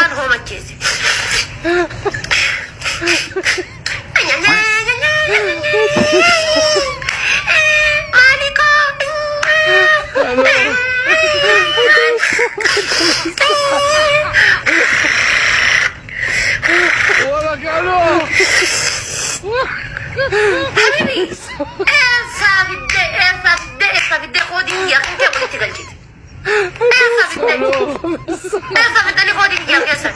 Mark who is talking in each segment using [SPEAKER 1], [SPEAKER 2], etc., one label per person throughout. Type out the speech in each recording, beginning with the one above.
[SPEAKER 1] Bishaan hoomacheesse. Habibi, eessaa fiddee, eessaa fiddee, eessaa fiddee koodii kiyyaa kan kee walitti galchite? Eessaa fiddee? Eessaa fiddanii koodii kiyyaa keessan?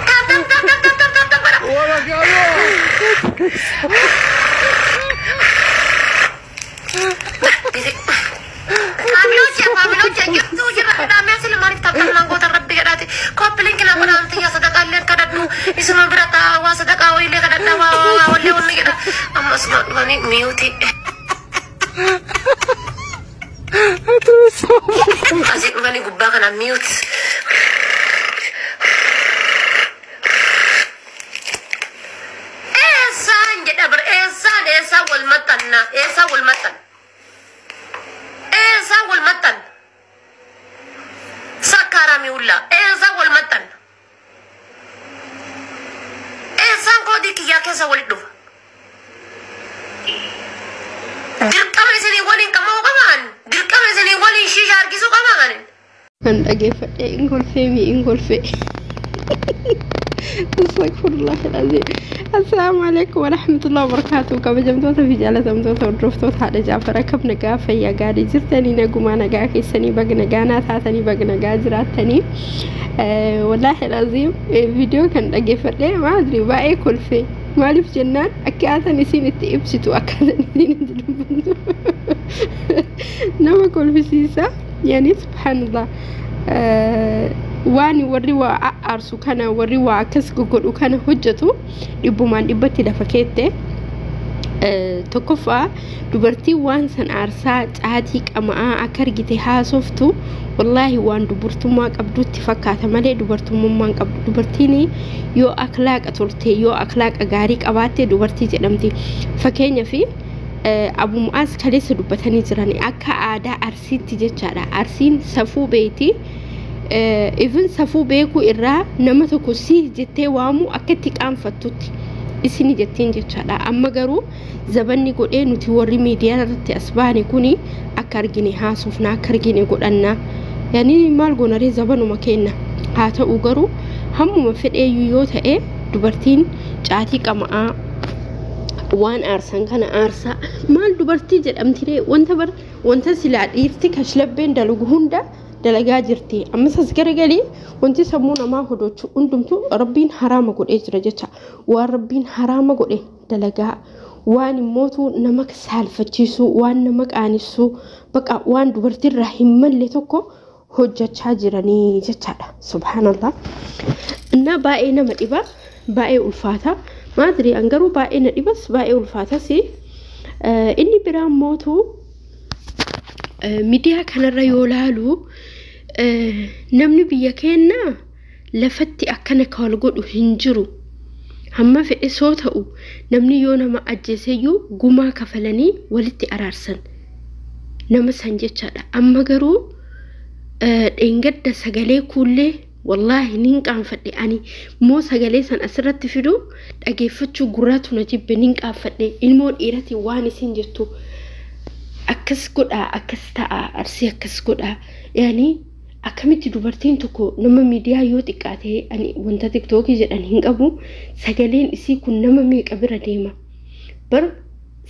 [SPEAKER 1] Tap tap tap tap tap tap tap tap godha. Faamilocha, faamilocha jirtu jira dhaamee sila maaliif tap tap naan goota Rabbi jedhaati. Copy link naa godhaa amtiyyaa sadaqaa illee kadhadhu. Isuma bira taa'aa waa sadaqaa wayiillee kadhadhaa waa waa waa wallee wanni jedha. Amma asuma dhufanii miyuutii. Asii dhufanii gubbaa kana miyuut. Eessaan jedha bar, eessaan, eessaan wal maxxanna, eessaan wal maxxanna, eessaan wal maxxanna, sakkaaraami hullaa, eessaan wal maxxanna, eessaan koodii kiyyaa keessa walitti dhufa? Dirqama isinii waliin qabuu qabaan, dirqama isinii waliin shiisha harkisuu qabaan.
[SPEAKER 2] Kan dhageeffadhee in kolfee mi in kolfee. Astaghfirullah al-azim. Assalaamu alaikum warahmatullahi wabarakatuh. Kabajamtoota fi jaalatamtoota hordoftoota haadha Jaafar, akkam nagaa, fayyaa gaarii jirtanii? Nagumaa, nagaa keessanii? Baga nagaa naa taatanii, baga nagaa jiraattanii. Wallaahi al-azim, viidiyoo kan dhageeffadhee maadri baay'ee kolfee. Maaliif jennaan, akkaataan isiin itti ibsitu, akkaataan isiin itti dubbattu nama kolfisiisa. Yani subhaanallah, waan warri waa aarsu kana, warri waa akkas godhu kana hojjetu dhibbumaan dhibbatti lafa keette. Tokkoffaa, dubartiin waan san aarsaa caatii qama'aa akka argite haasoftu, wallaahi waan dubartummaa qabdutti fakkaata malee dubartummaa qabdu. Dubartiin yoo akhlaaqa turte, yoo akhlaaqa gaarii qabaatte dubartii jedhamti. Fakkeenyaaf, Abu Mu'aaz kaleessa dubbatanii jiran akka aadaa Arsiitti jechaadha. Arsiin safuu beeti. Even safuu beekuu irraa nama tokko si jettee waamu akka itti qaanfattutti isini jettiin jechaadha. Amma garuu zabanni godhee nuti warri miidiyaa irratti as baane kuni akka argine haasofna, akka argine godhanna. Yani maal goonaree, zabanuma kenna. Haa ta'u garuu, hammuma fedheeyyuu yoo ta'e, dubartiin caatii qama'aa waan aarsan kana aarsaa maal dubartii jedhamtiree? Wanta bar wanta silaa dhiirti kashlabbeen dalagu hunda dalagaa jirti. Ammas as garagalii wanti sammuu namaa hodochu hundumtu Rabbiin haraama godhee jira jecha. Waan Rabbiin haraama godhe dalagaa, waan immootu nama saalfachiisu, waan nama qaanessu, baqa waan dubartiirraa hin malle tokko hojjechaa jiranii jechaadha. Subhaanallah. Innaa baay'ee nama dhiba, baay'ee ulfaata. Maadri an garuu baay'ee na dhibas, baay'ee ulfaatas. Inni biraan mootu miidiyaa kanarra yoo laalu, namni biyya keenyaa lafatti akkana ka wal godhu hin jiru. Hamma fedhe soo ta'u, namni yoo nama ajjeeseyyuu gumaa kafalanii walitti araarsan nama san jechaadha. Amma garuu dheengadda sagalee kuullee wallaahi nin qaanfadhe. Ani moo sagalee san asirratti fidu dhageeffachuu gurraatu na jibbe, nin qaanfadhe. Ilmoo dhiiratiin waan isin jettu akkas godhaa, akkas ta'a, Arsii akkas godhaa. Yaani akkamitti dubartiin tokko nama miidiyaa yoo xiqqaate, ani wanta TikTokii jedhan hin qabu, sagaleen isii kun nama meeqa bira deema bar?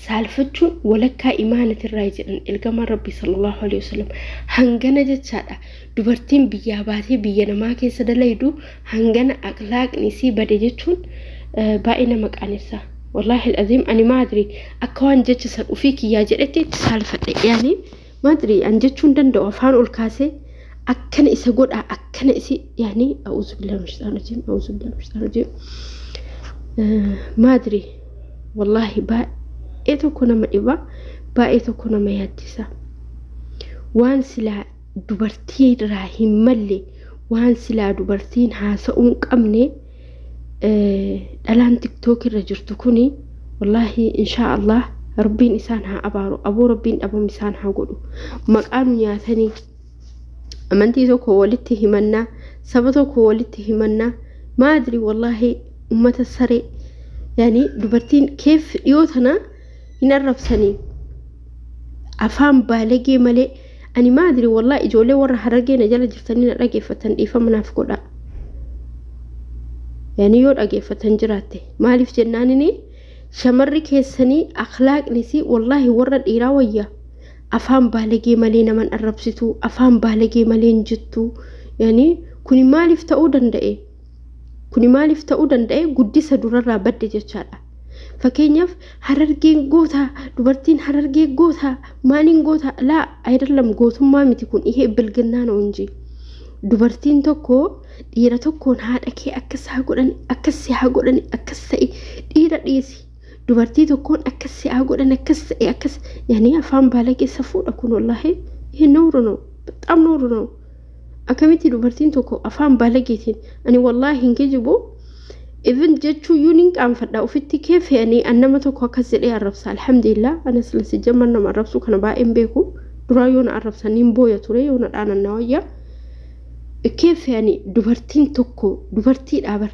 [SPEAKER 2] Saalfachuun walakkaa imaanatirraa jedhan ergamaan Rabbii sallallahu alaihi wasallam. Hangana jechaadha. Dubartiin biyyaa baatee biyya namaa keessa dalaydu hangana akhlaaqni isii bade jechuun baay'ee nama qaanessa. Wallaahi alazim, ani maadri akka waan jecha san ufii kiyyaa jedhetti itti saalfadhe. Yaani maadri an jechuun danda'u afaan ol kaasee akkana isa godhaa, akkana isi, yaani a'uuzu billahi minash shaytaani rajiim, a'uuzu billahi minash shaytaani rajiim. Maadri wallaahi baay'ee tokko nama dhiba, baay'ee tokko nama yaaddisa. Waan silaa dubartii irraa hin malle, waan silaa dubartiin haasa'uu hin qabne dhalaan TikTok irra jirtu kuni, wallaahi inshaa Allah Rabbiin isaan haa abaaru, aboo Rabbiin dhabam isaan haa godhu. Maqaa nu nyaatanii. Amantii tokko walitti himannaa, saba tokko walitti himannaa. Maadri wallaahi ummata saree. Yaani dubartiin keef dhiyoo tana hin arrabsanii afaan baalagee malee. Ani maadri wallaahi ijoollee warra Harargee na jala jirtanii na dhageeffatan, dhiifama naaf godha. Yaani yoo dhageeffatan jiraatte, maaliif jennaanini, shamarri keessanii akhlaaqnis wallaahi warra dhiiraa wayya. Afaan baalagee malee naman arrabsitu, afaan baalagee malee hin jettu. Yaani kuni maaliif ta'uu danda'e? Kuni maaliif ta'uu danda'e? Guddisa durarraa badde jechaadha. Fakkeenyaaf Harargeen goota, dubartiin Harargee goota, maaliin goota? Laa, ayidallam, gootummaa miti kun, ihee bilginnaa ነው እንጂ. Dubartiin tokko dhiira tokkoon haadha kee akkas haa godhan, akkas si haa godhan, akkas ta'e, dhiira dhiisi, dubartii tokkoon akkas si haa godhan, akkas ta'e, akkas, yaani afaan baalagee, safuudha kun. Wallaahi ይሄ ነውር ነው፣ በጣም ነውር ነው። Akkamitti dubartiin tokko afaan baalageetiin? Ani wallaahi hin kijibu, even jechuuyyuu nin qaanfadha ofitti. Kee fe'anii an nama tokko akkas jedhee arrabsa? Alhamdulillah, ana silasi jamman nama arrabsu kana baay'een beeku. Duraa yoo na arrabsan nin booya ture, yoo na dhaanan na wayya. Kee fe'anii dubartiin tokko dubartiidha bar,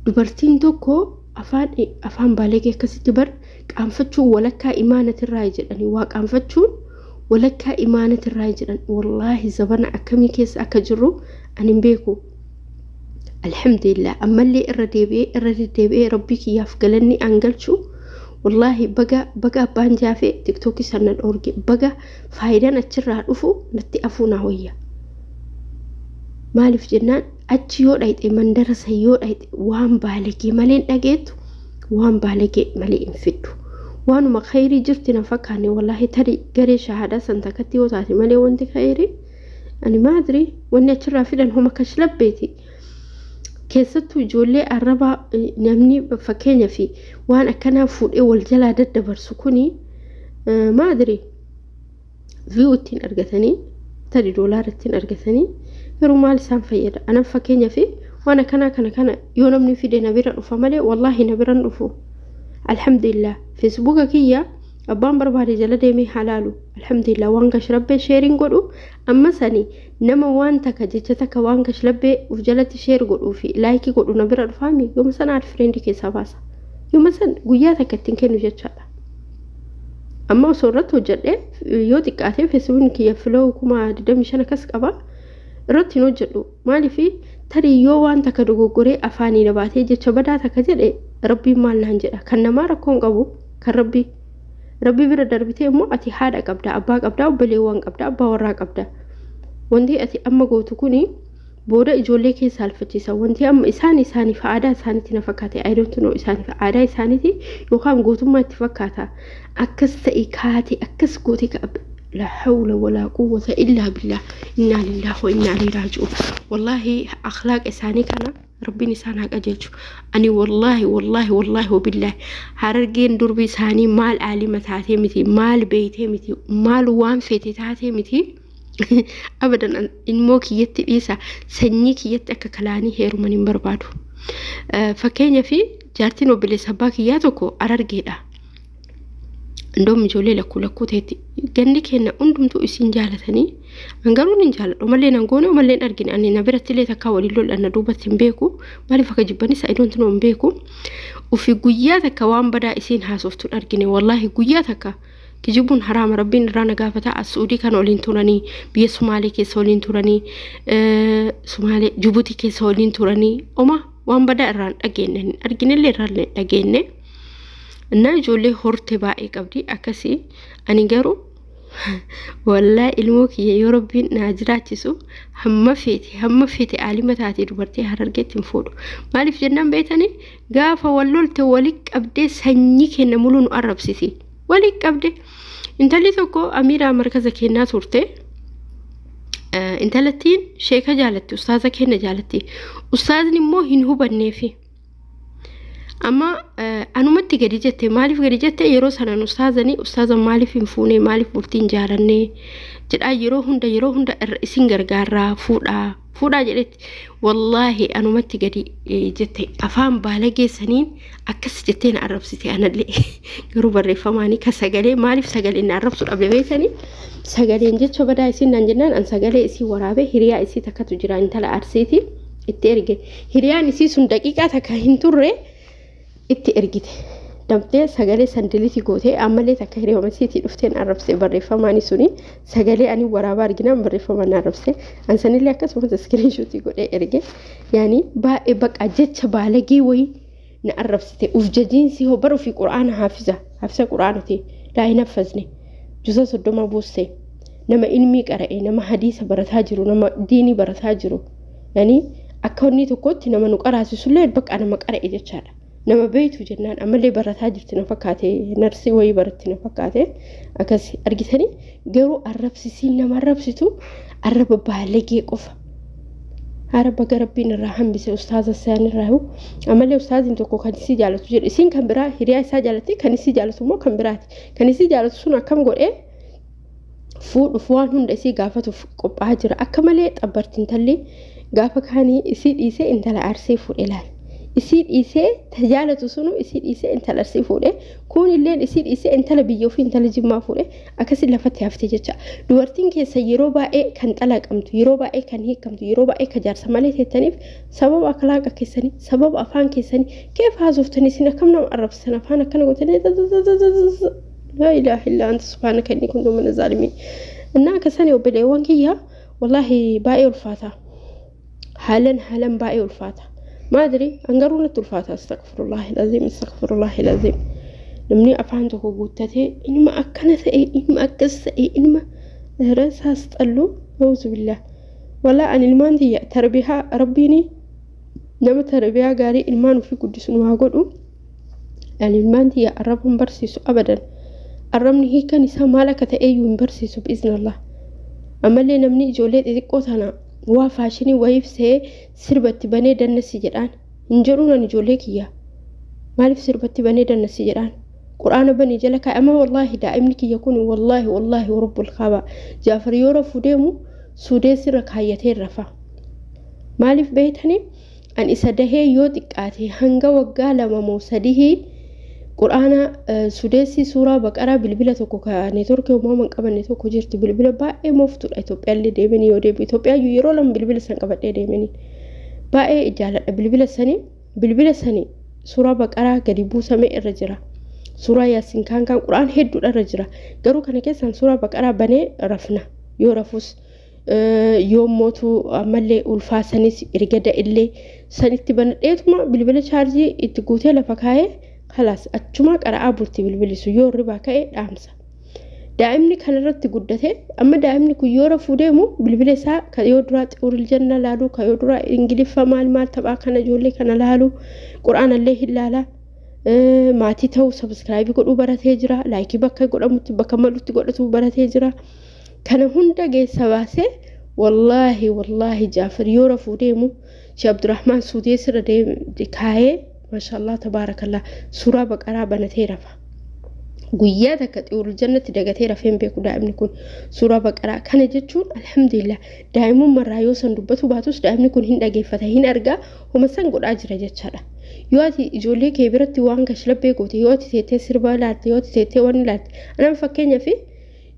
[SPEAKER 2] dubartiin tokko afaan baalagee akkasitti bar. Qaanfachuun walakkaa imaanatirraa jedhanii, waa qaanfachuun walakkaa imaanatirraa jedhan. Wallaahi zabana akkamii keessa akka jirru ani hin beeku. Alhamdulillah, ammallee irra deebi'ee irra deddeebi'ee rabbii kiyyaaf galanni an galchu. Wallaahi baga baga abbaan jaafee TikTokii sana dhoorge, baga faayidaan achirraa dhufu natti afuu naa wayya. Maaliif jennaan, achi yoo dhayxe, mandara san yoo dhayxe, waan baalagee malee hin dhageettu, waan baalagee malee hin fiddu. Waanuma khayrii jirti na fakkaanne wallaahi. Tarii garee shahaadaa san takkatti yoo taate malee, wanti khayrii ani maadri wanni achirraa fidan homa kashlabbeeti. Keessattuu ijoollee arrabaa namni fakkeenya fi waan akkanaa fuudhee wal jalaa daddabarsu kuni, maadri, view ittiin argatanii, tarii doolaara ittiin argatanii, garuu maal isaan fayyada? Anan fakkeenya fi waan akkanaa kana yoo namni fide na bira dhufa malee wallaahi na biran dhufu. Alhamdulillah, Facebooka kiyya abbaan barbaade jala deemee halaalu. Alhamdulillah, waan kashlabbee shareiin godhu amma sani nama waan takka jecha takka waan kashlabbee uf jalatti share godhuu fi like godhu na bira dhufaami, yooma sana add friend keessaa baasa, yooma san guyyaa takka ittiin kennu jechaadha. Amma osoo irratti hojjedhee, yoo xiqqaatee Facebookni kiyya follow 25,000 akkas qaba. Irratti hin hojjedhu. Maaliif? Tarii yoo waan takka dogoggoree afaanii na baatee jecha badaa takka jedhe, rabbiin maal naan jedha? Kan namaa rakkoon qabu, kan rabbii. Rabbii bira darbitee immoo ati haadha qabda, abbaa qabda, obboleewwan qabda, abbaa warraa qabda. Wanti ati amma gootu kuni booda ijoollee keessa alfachiisa. Wanti amma isaan isaaniif aadaa isaaniitti na fakkaate. I don't know, isaaniif aadaa isaaniiti yookaan gootummaa itti fakkaata. Akkas ta'e kaate, akkas goote. لا حول ولا قوة إلا بالله، إنا لله وإنا إليه راجعون. والله أخلاق isaanii kana rabbiin isaan haa qajeelchu. Ani wallaahi wallaahi wallaahi wabillahi, Harargeen durbi isaanii maal aalima taatee miti, maal beeytee miti, maal waan feete taatee miti. Abadan ilmoo kiyyatti dhiisa, sanyii kiyyatti akka kalaanii heeruman hin barbaadu. Fakkeenya fi jaartiin obboleessa abbaa kiyyaa tokko Harargeedha. Indoom ijoollee lakkuu lakkuu ta'etti ganni kenna hundumtuu isin jaalatanii, an garuu hin jaaladhu mallee nan goone mallee hin argine. Ani na biratti illee takkaa waliin lol'anna duubatti hin beeku. Maaliif akka jibbanis I don't know, hin beeku. Ufi guyyaa takka waan badaa isiin haasoftu hin argine. Wallaahi guyyaa takka. Kijibuun haraama, rabbiin irraa na gaafata. As Suudii kana waliin turanii, biyya Sumaalee keessa waliin turanii, Sumaalee Jibuutii keessa waliin turanii, oma waan badaa irraa hin dhageenye, hin arginellee irraa hin dhageenye. እና ijoollee horte baay'ee qabdi akkasii. Ani garuu wallaa ilmoo kiyya yoo rabbiin naa jiraachisu, hamma feete hamma feete aalima taate, dubartii Harargeetti hin fuudhu. Maaliif jennaan beetanii, gaafa wal lolte wali qabdee sanyii kenna muluu nu arrabsiti wali qabde. Intalli tokko amiiraa markaza kennaa turte. Intalattiin sheeka jaalatti, ustaaza kenna jaalatti. Ustaazni immoo hin hubanneefi. Amma anumatti gadi jette. Maaliif gadi jette? Yeroo sanan ustaazanii, ustaaza maaliif hin fuune, maaliif bultii hin jaarannee jedhaa, yeroo hunda yeroo hunda irra isin gargaarraa fuudhaa. Fuudhaa jedhetti wallaahi anumatti gadi jette afaan baala geessaniin akkas jettee na arrabsite anallee garuu barreeffamaanii ka sagalee maaliif sagalee na arrabsu dhabde beektanii sagaleen jecha badaa isiin naan jennaan an sagalee isii waraabee hiriyaa isii takkatu jira intala arsiiti itti erge hiriyaan isii sun daqiiqaa takka hin turre itti ergite. Damtee sagalee sandiliiti gootee ammallee takka hiriyooma isiitii dhufteen arrabse barreeffamaani suni sagalee ani waraabaa arginaan barreeffamaan arrabse an sanillee akkasumas iskiriinshuutii godhee erge yaani baay'ee baqa jecha baalagee wayii na arrabsite uf jajiinsi hoo bara ofii qura'aana haafisa haafisa qura'aanati laa hin haffazne juza 30 buuste nama ilmii qara'e nama hadiisa barataa jiru nama diinii barataa jiru yaani akka wanni tokkotti nama nu qaraasisullee baqa nama qara'e jechaadha. Nama beektu jennaan ammallee barataa jirti na fakkaate narsii wayii baratti na fakkaate akkas argitanii garuu arrabsisiin nama arrabsitu arraba baalagee qofa. Arraba garabbiin irraa hambise ustaaza isaan irraa ammallee ustaaziin tokko kan isii jaalatu jedhu isiin kan biraa hiriyaa isaa jaalatti kan isii jaalatu immoo kan biraati kan isii jaalatu sun akkam godhee fuudhuuf waan hunda isii gaafatuuf qophaa'aa jira akka malee xabbartiin talli gaafa kaanii isii dhiisee intala arsee fuudhe laal. Isii dhiisee tajaalatu sunu isii dhiisee intala arsii fuudhe kun illeen isii dhiisee intala biyya ofii intala jimmaa fuudhe akkasii lafatti haftee jecha dubartiin keessa yeroo baay'ee kan xalaqamtu yeroo baay'ee kan hiikamtu yeroo baay'ee kan jaarsa malee teettaniif sababa akhlaaqa keessanii sababa afaan keessanii keef haasoftanii isin akkam nama arrabsitan afaan akkana gootanii laa ilaaha illaa anta subhaanaka inni kuntu mina zaalimiin innaa akkasanii obboleewwan kiyya wallaahi baay'ee ulfaata haalan haalan baay'ee ulfaata. ما أدري أنقرون التلفات أستغفر الله العظيم استغفر الله العظيم نمني أفهم تكو قلتتي إن ما أكنت إيه إن ما أكس إيه إن ما رأسها استقلو أعوذ بالله ولا أن المان دي تربيها ربيني نما تربيها قاري المان في قدس وهقولو يعني المان دي أربهم برسيسو أبدا أرمني هي كان يسا مالك تأيو برسيسو بإذن الله أما اللي نمني جوليت إذا قوتنا waa faashinii wayiif se'ee sirbatti banee dannasi jedhaan hin jedhuun ani ijoollee kiyya maaliif sirbatti banee dannasi jedhaan quraana banii jala kaa'e amma wallaahi daa'imni kiyya kun wallaahi wallaahi rabbul kaaba Jaafar yoo rafuu deemu suudee sirra kaayyatee rafa maaliif beektanii an isa dahee yoo xiqqaate hanga waggaa 2 moo 3 quraana sudeessi suuraa baqaraa bilbila tokko ka neetworkii uumamaan qabanne tokko jirti bilbila baay'ee mooftudha Itoophiyaallee deemanii yoo deebi'u Itoophiyaayyuu yeroo lama bilbila san qabadhee deemanii baay'ee jaaladha bilbila sanii suuraa baqaraa gadi buusamee irra jira suuraa yaasiin kaan kaan quraan hedduudha irra jira garuu kana keessaan suuraa baqaraa banee rafna yoo rafus yoo mootu ammallee ulfaasanis erga da'illee sanitti banadheetuma bilbila chaarjii itti guutee lafa kaa'ee خلاص achuma qara'aa bulti bilbilisu yoo ribaa ka'e dhaamsa daa'imni kanarratti guddate amma daa'imni kun yoo rafuu deemu bilbila isaa kan yoo duraa xuuril janna laalu kan yoo duraa ingiliffa maal maal taphaa kana ijoollee kana laalu quraanallee hin laala maatii ta'uu sabskraayibii godhuu baratee jira laayikii bakka godhamutti bakka malutti godhatu baratee jira kana hunda geessa baasee wallaahi wallaahi Jaafar yoo rafuu deemu Sheekh Abdurrahmaan Suudee sirra kaayee maashaallah tabaarakallah suuraa baqaraa banatee rafa guyyaa takka xuurul jannatti dagatee rafee hin beeku daa'imni kun suuraa baqaraa kana jechuun alhamdulillah daa'imummarraa yoo san dubbatu baatus daa'imni kun hin dhageeffata hin argaa homa san godhaa jira jechaadha yoo ati ijoollee kee biratti waan kashlabbee goote yoo ati teettee sirbaa laatte yoo ati teettee waan laatte anaan fakkeenyaaf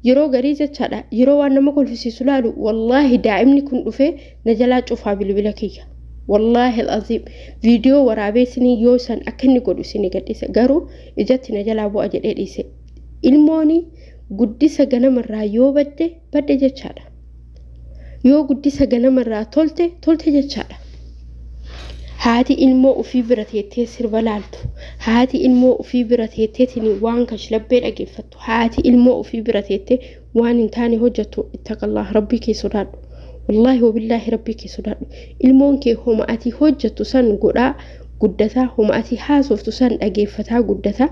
[SPEAKER 2] yeroo garii jechaadha yeroo waan nama kolfisiisu laalu wallaahi daa'imni kun dhufee na jalaa cufaa bilbila kiyya wallaahi al'aziim viidiyoo waraabee isinii yoo san akka inni godhu isinii gadhiise garuu ijatti na jalaa bu'a jedhee dhiise ilmooni guddisa ganamarraa yoo badde badde jechaadha yoo guddisa ganamarraa tolte tolte jechaadha haati ilmoo ofii bira teettee sirba laaltu haati ilmoo ofii bira teetteetiin waan kashlabbee dhageeffattu haati ilmoo ofii bira teettee waan hin taane hojjettu ittaqallah rabbii kee sodaadhu wallaahi wabillaahi rabbii kee sodaadhu ilmoon kee homa ati hojjettu san godhaa guddataa homa ati haasoftu san dhageeffataa guddataa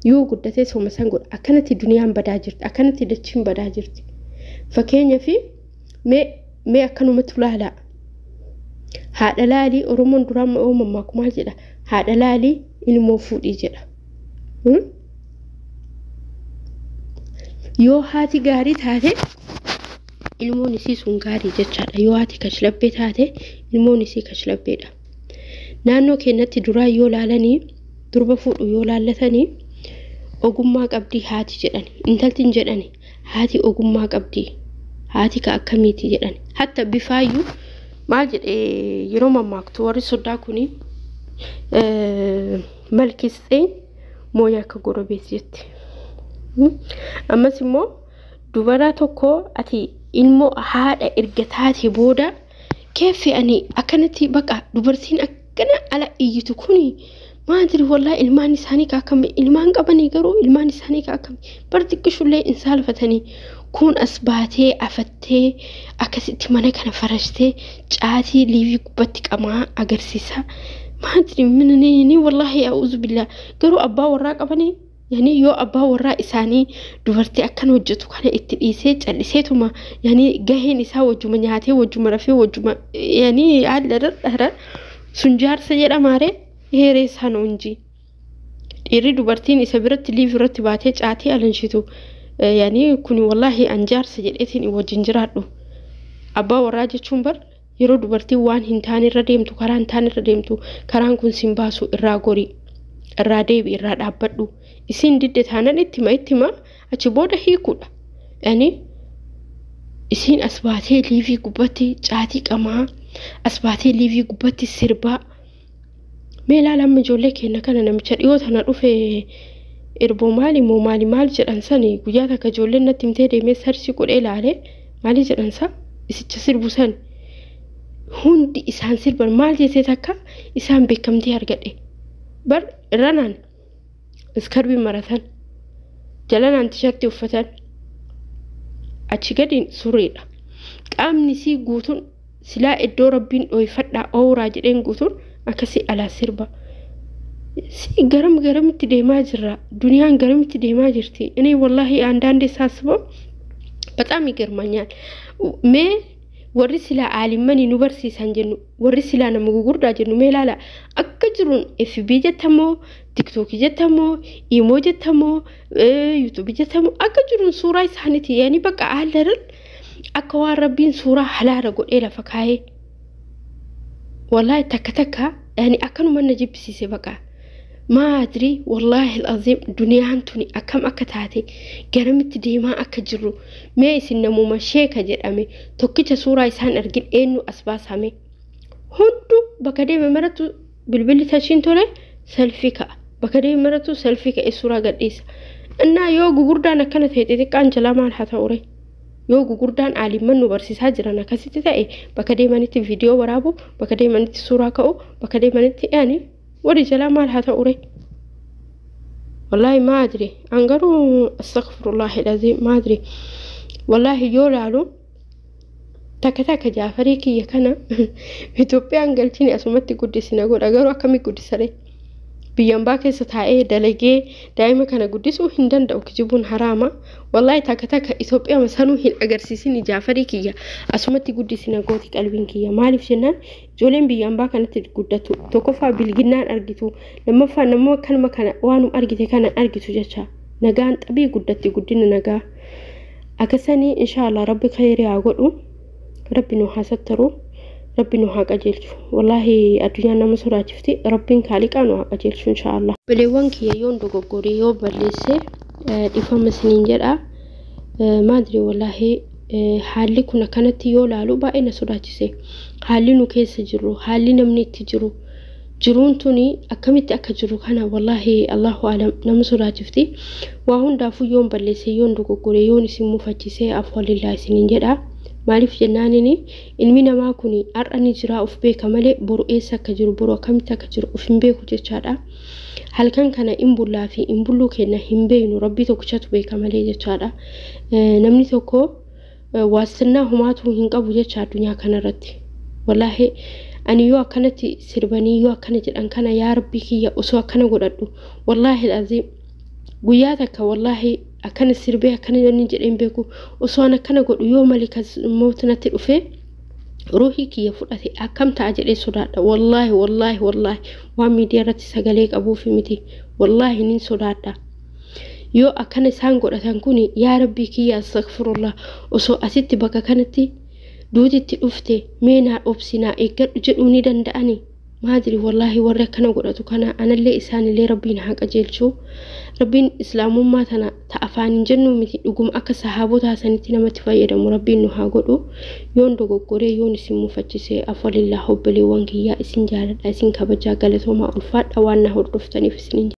[SPEAKER 2] yoo guddatees homa san godha akkanatti duniyaan badaa jirti akkanatti dachiin badaa jirti fakkeenyaaf mee akkanumatti ulaalaa haadha laalii Oromoon duraan uumamaa kumaa jedha haadha laalii ilmoo fuudhii jedha yoo haati gaarii taate Ilmoon isii sun gaarii jechaadha. Yoo haati kashlabbee taate ilmoon isii kashlabbeedha. Naannoo keenyatti duraa yoo laalanii durba fuudhu yoo laallatanii ogummaa qabdii haati jedhani. Intaltiin jedhani haati ogummaa qabdii. Haati ka akkamiiti jedhani. Hatta bifaayyuu maal jedhee yeroo mammaaktu warri soddaa kuni malkisxeen mooyaa akka gorobeessi jetti. Ammas immoo dubara tokko ati ilmoo haadha erga taate booda keeffi ani akkanatti baqa dubartiin akkana ala iyyitu kuni maadiri wallaahi ilmaan isaanii ka akkami ilmaan qabanii garuu ilmaan isaanii ka akkami bar xiqqishullee hin saalfatanii kun as baatee afattee akkasitti mana kana farashtee caatii liivii gubbatti qamaa agarsiisa. Maadiri minni wallaahi a'uuzu billaa garuu abbaa warraa qabanii yani yoo abbaa warraa isaanii dubartii akkana hojjetu kana itti dhiisee calliseetuma yani gaheen isaa wajjuma nyaatee wajjuma rafee wajjuma yani haala dhadhara sun jaarsa jedhamaaree heeree isaan hunji. Dhiirri dubartiin isa biratti liif irratti baatee caatee alanshitu yani kun wallaahi an jaarsa jedheetiin wajjin jiraadhu. Abbaa warraa jechuun bar yeroo dubartiin waan hin taane irra deemtu karaa hin taane irra deemtu karaan kun sin baasu irraa gori irraa deebi irraa dhaabbadhu. Isin didde taanan ittima achi booda hiikuudha. Yani isin as baatee liivii gubbatti caatii qamaa as baatee liivii gubbatti sirbaa. Mee ilaala amma ijoollee keenya kana namicha dhiyoo tana dhufe erboo maali moo maali maal jedhan sani guyyaa takka ijoolleen natti himtee deemee sarsii godhee ilaale maali jedhan sa isicha sirbu san hundi isaan sirban maal jettee takka isaan beekamtii argadhe bar irranaan iskarbii maratan jalanaan tishartii uffatan achi gadiin suriidha. Qaamni isii guutuun silaa iddoo rabbiin dhooyfadhaa ooraa jedheen guutuun akkasii alaa sirba. Si garam garamitti deemaa jirra. Duniyaan garamitti deemaa jirti. እኔ ወላሂ አንዳንዴ ሳስበው በጣም ይገርመኛል። mee warri silaa aalimanii nu barsiisan jennu warri silaa nama gugurdaa jennu mee ilaala akka jiruun FB jettamoo TikTok jettamoo Imo jettamoo YouTube jettamoo akka jiruun suuraa isaaniiti yaani bakka haalarran akka waan rabbiin suuraa halaala godhee lafa kaayee wallaahi takka takka yaani akkanuma na jibbisiise baqa. Maadri wallaahi alazim duniyaan tuni akkam akka taate garamitti deemaa akka jirru mee isin namuma sheeka jedhame tokkicha suuraa isaan argin eenyu as baasame hundu bakka deeme maratu bilbilli tashiin tole selfii ka'a bakka deeme maratu selfii ka'e suuraa gadhiisa. Innaa yoo gugurdaan akkana ta'e xixiqqaan jalaa maal haa ta'u ree? Yoo gugurdaan aalimman nu barsiisaa jiran akkasitti ta'e bakka deemanitti viidiyoo waraabu bakka deemanitti suuraa ka'u bakka deemanitti yaani warri jalaa maal haa ta'u ree? Wallaahi maa adri an garuu astaghfirullahi alazim maa adri wallaahi yoo laalu takka takka jaafarii kiyya kana Itoophiyaan galchini asumatti guddisina godha garuu akkamii guddisa ree? Biyyan baa keessa taa'ee dalagee daa'ima kana guddisuu hin danda'u kijibuun haraama. Wallaahi takka takka Itoophiyaa sanuu hin agarsiisin jaafarii kiyya asumatti guddisina gooti qalbiin kiyya maaliif jennaan ijoolleen biyyan baa kanatti guddatu tokkoffaa bilginnaan argitu lammaffaa nama kanuma kana waanum argite kana argitu jecha nagaan xabii guddatti guddina nagaa akkasanii inshaallah rabbi khayrii haa godhu rabbi nu haa sattaru. Rabbi nu haa qajeelchu. Wallaahi addunyaan nama sodaachifti. Rabbiin kaaliqaa nu haa qajeelchu inshaallah. Bileewwan kiyya yoon dogoggoree yoo balleesse dhiifama isiniin jedha. Maadri wallaahi haalli kun akkanatti yoo laalu baay'ee na sodaachise. Haalli nu keessa jirru, haalli namni itti jiru, jiruun tuni akkamitti akka jiru kana wallaahi Allahu alam nama sodaachifti. Waa hundaafuu yoon balleesse yoon dogoggoree yoon isin mufachiise afwalillaa isiniin jedha. Maaliif jennaanini ilmi namaa kun har'a ni jira of beeka malee boru eessa akka jiru boru akkamitti akka jiru of hin beeku jechaadha. Halkan kana hin bullaa fi hin bulluu kenna hin beeknu rabbii tokkichatu beeka malee jechaadha. Namni tokko waasinnaa homaatu hin qabu jecha addunyaa kanarratti. Wallaahi ani yoo akkanatti sirbanii yoo akkana jedhan kana yaa rabbii kiyya osoo akkana godhadhu wallaahi aziim guyyaa takka wallaahi akkana sirbee akkana inni jedheen beeku osoo an akkana godhu yoo malikas mootinatti dhufee ruuhii kiyya fudhate akkam ta'a jedhee sodaadha. Wallaahi wallaahi wallaahi waan miidiyaa irratti sagalee qabuufi miti wallaahi nin sodaadha. Yoo akkana isaan godhatan kun, yaa Rabbii kiyya, astaghfirullah, osoo asitti bakka kanatti duutitti dhufte mee naa obsi, naa eeggadhu jedhuu ni danda'ani? Maadiri, wallaahi warri akkana godhatu kana anallee isaanillee Rabbiin haa qajeelchuu. Rabbiin islaamummaa tana ta afaaniin jennu miti, dhuguma akka sahaabotaa sanitti namatti fayyadamu Rabbiin nu haa godhu. Yoon dogoggoree, yoon isin mufachisee, afwalillaa. Obboleewwan kiyyaa, isin jaaladha, isin kabajaa, galatoomaa, ulfaadha waan na hordoftaniif isinin.